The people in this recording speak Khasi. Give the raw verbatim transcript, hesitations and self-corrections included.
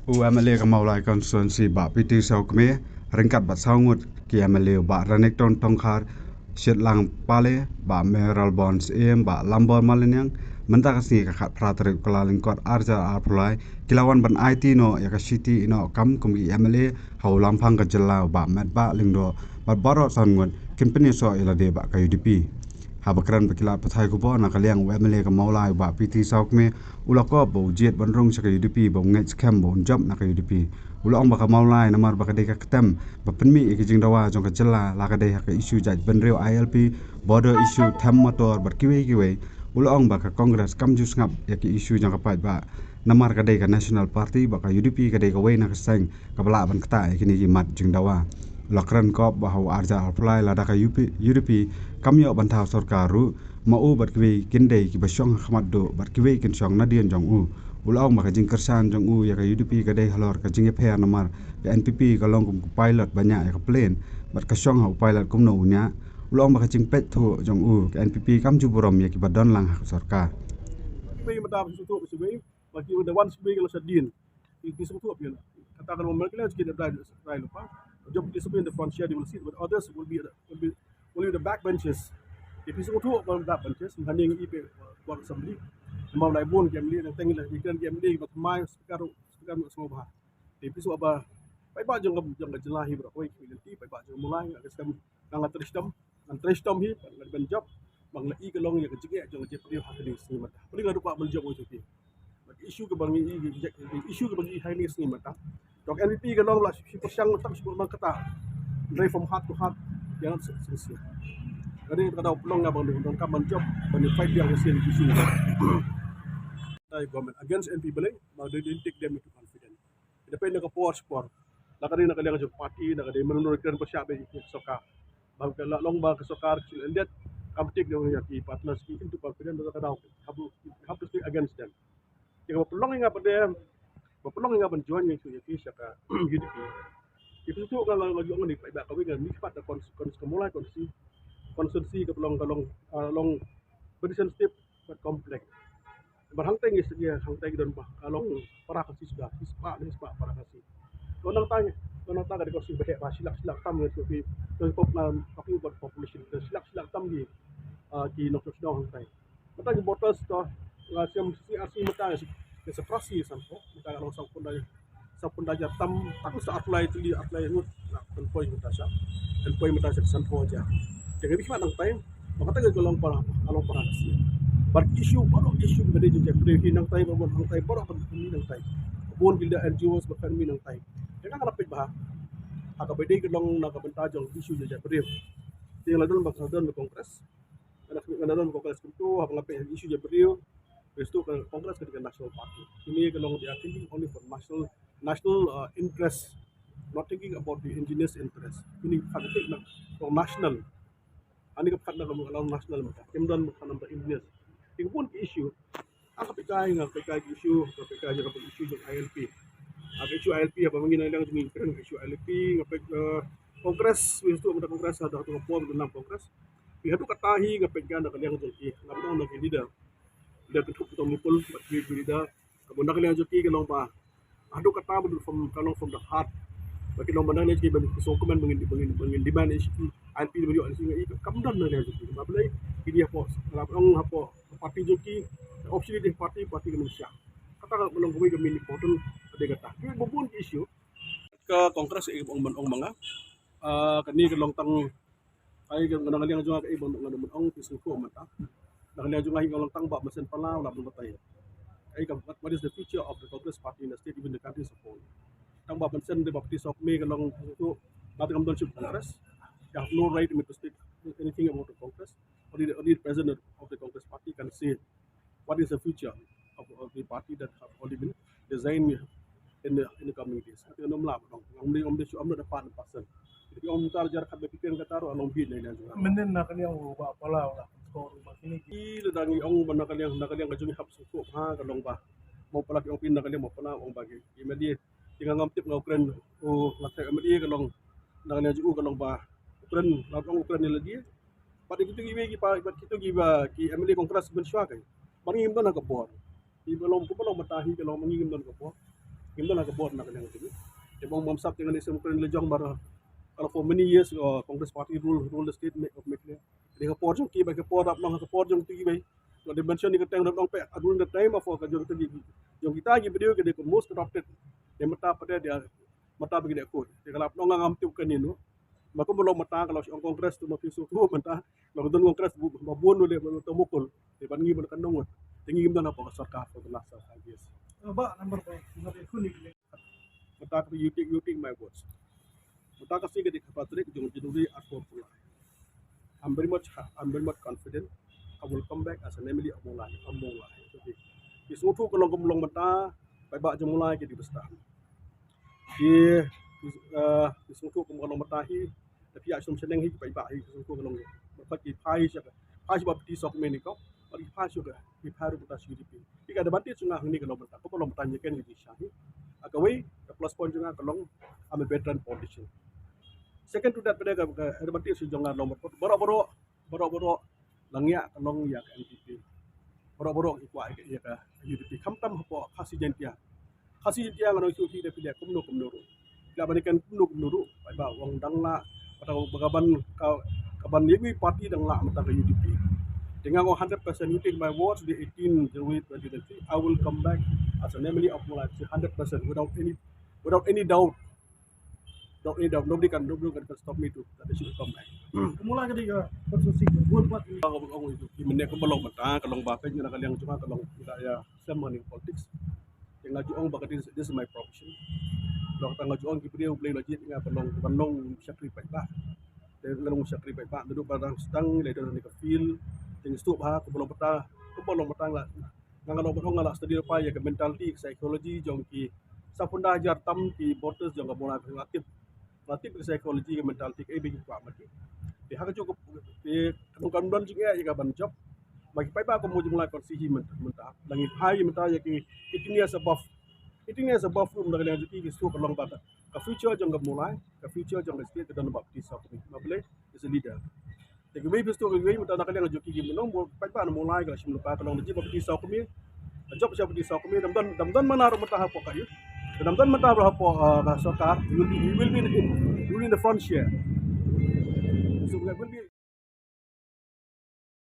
U M L A ka Mawlai constituency Bah P T Sawkmie, ryngkat bad saw ngut ki M L A, Bah Renikton Tongkhar, Shitlang Pale, Bah Mayralborn Syiem, Bah Lambor Malaniang, mynta ka sngi ka khatphra tarik Kyllalyngkot arhajar arphew lai, ki la wan ban aiti noh ïa ka shithi ïehnoh kam kum ki M L A ha u Lamphang ka jylla, Bah Metbah Lyngdoh, bad baroh saw ngut kin pynïasoh ïa lade bad ka U D P. Haba kren bad ki lad pathai khubor na ka liang, u M L A ka Mawlai Bah P T Sawkmie u la kop ba u jied ban rung sha ka U D P, ba u ngeit skhem ba un jop na ka U D P. U la ong ba ka Mawlai namar ba ka dei ka ktem ba pynmih ïa ka jingdawa jong ka jylla, la ka dei ha ka issue jaitbynriew, I L P, border issue, them motor bad kiwei kiwei. U la ong ba ka Congress kam ju sngap ïa ka issue jong ka paidbah, namar ka dei ka National Party bad ka U D P ka dei kawei na ka seng kaba lah ban ktah ïa kine ki mat jingdawa. U la kren kop ba ha u arhajar arphew lai, lada ka U P, U D P kam ïoh ban thaw sorkar ruh, ma u bad kiwei kin dei kiba shong ha khmat duh bad kiwei kin shong nadien jong u. U la ong ba ka jingkyrshan jong u ïa ka U D P ka dei halor ka jingïapher, namar ka N P P ka long kum ka pilot ba ñiah ïa ka plane, bad ka shong ha u pilot kumno u ñiah. U la ong ba ka jingpeit thuh jong u, ka N P P kam ju burom ïa kiba don lang ha ka sorkar. Kiwei mynta ba shu thuh, kiwei ba ki da wan, kiwei ki la shadien. Ki, ki shu thuh ïa kata ka long, ki la ki da dai, dai lypa. Jop ki shu in the front share, they will sit, but others will be, will be, will be the back benches. Ki shu thuh ba back benches, hangne ngi i pe buat assembly. Mawlai bun ki M L A, nangta ngi la ki kren ki M L A ba thymmai, speaker, speaker sngewbha. Te phi sngewbha, paidbah jong ka, jong ka jylla hi baroh kawei ki lynti, paidbah jong ka Mawlai, nga kyrpad, nga trei shitom, nga trei shitom hi, nga ban jop, ba nga la i ka long ïa ka jingeh jong ka jaitbynriew ha kane ka sngi mynta. Phi nga ruh kwah ban jop ïa phi. Bad issue kaba ngi i, issue kaba ngi i ha kane ka sngi mynta, jong ka N P P ka long la shi pyrshang tang shi bun, nang kata, trei from heart to heart, ïa nga sincere. Kane ka dei ka pynlong nga ba nga donkam ban jop, ban fight ïa ka sien issue. Dei government against N P P, ba they didn't take them into confidence. Ïa phi na ka por shi por, la ka dei na ka liang jong party, na ka dei mynno kren pyrshah bad ïa ka sorkar. Ba ka la long ba ka sorkar ka shu lyndet, kam take ïa ki partners ki into confidence, da ka daw, have to, have to speak against them. Ïa kaba pynlong ïa nga ba dei, ba pynlong ïa nga ban join ïa ki, ïa ki sha ka U D P. Ïa phi shu nga la, la ïoh nga ni paidbah kawei, nga mih pat da cons-, cons-, ka Mawlai constituency, constituency ka long, ka long, ah, long very sensitive bad complex. Bad hangtai ngi sdang, hangtai ki don ba, ka long para Khasi suda, shispah ne shispah para Khasi. Ko nangta, ko nangta ka dei ka sdang ba heh ba shi lak, shi lak tam ngi sdang, ki, ki pop na, talking about population, shi lak, shi lak tam ki, ah, ki nongshong shnong hangtai. Mynta ki voters to, nga shem C R C mynta, ki sa prasi sanphew, mynta ka long sanphew da, sanphew da hajar tam, tang sa arphew lai tylli, arphew lai ngut, na, kan poi mynta sha, kan poi mynta sha sanphew hajar. Te ka bit ma nangtai, ba kata ka long para, ka long para Khasi. Bad issue, baroh issue ba dei jong ka, ba dei nangtai, ba bun nangtai, baroh ka bun nangtai. Bun ki leader N G Os ba kan mih nangtai. Te nga la peit bha ha kaba dei ka long na ka bynta jong issue jong ka jaitbynriew. Te la don ba ka don Congress. Nga la don Congress kumto, haba nga peit issue jaitbynriew. Phi shu ka Congress ka dei ka national party. Kine ka long, they are thinking only for national, national, uh, interest, not thinking about the indigenous interest. Kine ka long national. Ani ka pynban na ka long national mynta. Kim don ka long indigenous. Ki bun ki issue. Nga peit kai, nga peit kai ki issue, nga peit kai jong ka issue jong I L P. Nga peit issue I L P, haba ngi na liang jong ngi kren issue I L P, nga peit, eh, Congress, wi tu mynta Congress, haduh tu ka por mynta Congress. Wi haduh katta hi nga peit kai na ka liang jong ki, nga peit na ki leader. Leader kynthup Tony Paul, bad ki leader. Ka bun na ka liang jong ki ka long ba haduh katta ba from, ka long from the heart. Ba ki long ba na ka liang jong ki ba ki sngewkmen ba ngin, ba ngin, ba ngin demand issue I L P ba ïoh issue ngi, kam don na ka liang jong ki. Ba balei ki dei hapoh, la ong hapoh party jong ki, option dei party, party ka nongshah. Kata ka long kawei ka main important, ka dei kata. Ki ba bun ki issue. Ka Congress, eh, ong ban ong ma nga. Ah, kane ka long tang, ai ka, na ka liang jong nga, ka, eh, ban ong, ban ong, ki sngewthuh mynta. Na ka liang jong nga hi ka long tang Bah Vincent Palau la ban batai. Ai ka, what, what is the future of the Congress party in the state, even the country as a whole? Tang Bah Vincent, Bah P T Sawkmie ka long sngewthuh, la tang kam don shuh Congress. You have no right to speak anything about the Congress. Only the, only the president of the Congress party can say what is the future of, of the party that have already been designed in the, in the coming days. Ati ngam lah, ngam, ngam, ngam, I'm not a part and parcel. Iti ong tar jar khat ba ki kren kata ruh, long bit na ina jong. Mynnin na ka liang u Bah Palau la, ko ruh ba kine ki. Ila dang i ong ba na ka liang, na ka liang ka jong i hap sngewthuh ha ka long ba. Mo Palau ki ong phin na ka liang Mo Palau ong ba ki. Ki medi, ki nga ngam tip nga u kren, u nga tip medi ka long, na ka liang jong u ka long ba. U kren, la ong u kren ni lagi. Bad kito kiwei ki pa, bad kito kiba, ki M L A Congress mynshuwa kai. Ba ngim don ha ka bor. Kiba long, kiba long mynta hi ka long ba ngim don ka bor. Ngim don ha ka bor na ka liang jong ngi. Te ba ong Bamsap te ngan ïa sngewkren lajong ba ka la for many years, uh, Congress Party rule, rule the state of Meghalaya. Te ka por jong ki ba ka por ap nong ka por jong ki ba. Ka dimension ni ka teng dong pe during the time of ka jong ki, jong kita ki video ki dei ka most corrupted. Te mynta pat de mynta ba ki dei court. Te ka la ap nong ngam tip kane no. Ma kumba long mynta ka long sha Congress tu ma phi sngewthuh mynta. Long don Congress ba bun u leh ba to mukul. Te ban ngi ban kan nong ngut. Te ngi ngim don hapoh ka sorkar for the last five years. Ba number ba number khun ni. Mynta ka you take, you take my words. Mynta ka sngi ka dei ka Patrick jong January arphew arphew lai. I'm very much, I'm very much confident I will come back as an M L A of Mawlai, of Mawlai. Okay. Phi sngewthuh ka long kum long mynta, paidbah jong Mawlai ki dei ba stad. Phi, phi, uh, phi sngewthuh kum ka long mynta hi, te phi ïa shim shaneng hi paidbah hi, phi sngewthuh ka long. Ba ki phai sha ka, phai sha ba phi sok me ni ko, ba ki phai sha ka, ki phai ruh mynta sha U D P. Ki ka advantage jong nga hangne ka long mynta, kumba long mynta ïa ken ki sha hi. Ha kawei ka plus point jong nga ka long, I'm a veteran politician. Second to that, pat de ka, ka advantage jong nga long baroh baroh, baroh baroh la ngiah ka long ïa ka N P P. Baroh baroh ki kwah ïa ka, ïa ka U D P. Khamtam hapoh Khasi Jaiñtia. Khasi Jaiñtia ngan ong shuh phi da phi leh kumno kumno ruh. Phi lah ban ïa ken kumno kumno ruh. Paidbah ong dang lah. Mynta ka ban, ka, ka ban ïa party dang lah mynta ka U D P. Te nga ong hundred percent, you take my words, the eighteen January twenty twenty-three, I will come back as an M L A of Mawlai, hundred percent, without any, without any doubt. Without any doubt, nobody can, nobody can stop me to that issue come back. Ka Mawlai ka dei ka constituency ka bun pat. Ka ong ong itu, i mynne kumba long mynta, ka long ba peit na ka liang jong nga ka long ïa sem ha ni politics. Te nga ju ong ba ka this, this is my profession. Long tang nga ju ong ki briew Blei la jied nga ban long, ban long shakri paidbah. Te nga long shakri paidbah, naduh ba dang sdang lei don ha ni ka field. Te nga sngewthuh ba kumba long mynta, kumba long mynta nga, nga long ba ong nga la study lypa ïa ka mentality, ka psychology jong ki. Saphew hajar tam ki voters jong ka Mawlai, nga tip, nga tip ka psychology, ka mentality kaei ba ki kwah ma ki. Te ha kajuh ka, te ka nongkam don jingeh ïa ka ban jop. Ma ki paidbah ka Mawlai constituency mynta, mynta la ngi phai mynta ïa ki eighteen years above. Eighteen years above ruh mynta ka liang jong ki, ki sngewthuh ka long ba ka future jong ka Mawlai, ka future jong ka state ka don ba phi sngewthuh ma Blei is a leader. Te kiwei phi sngewthuh kiwei mynta na ka liang jong ki, ki nong Mawlai, paidbah na Mawlai ka la shim lypa ka long da jied ba phi sngewthuh kmie. Ka jop sha phi sngewthuh kmie, dam don, dam don mana ruh mynta hapoh ka ïing. Dam don mynta hapoh, uh, ka sorkar. You will be, you will be in, you will be in the front chair. So we will be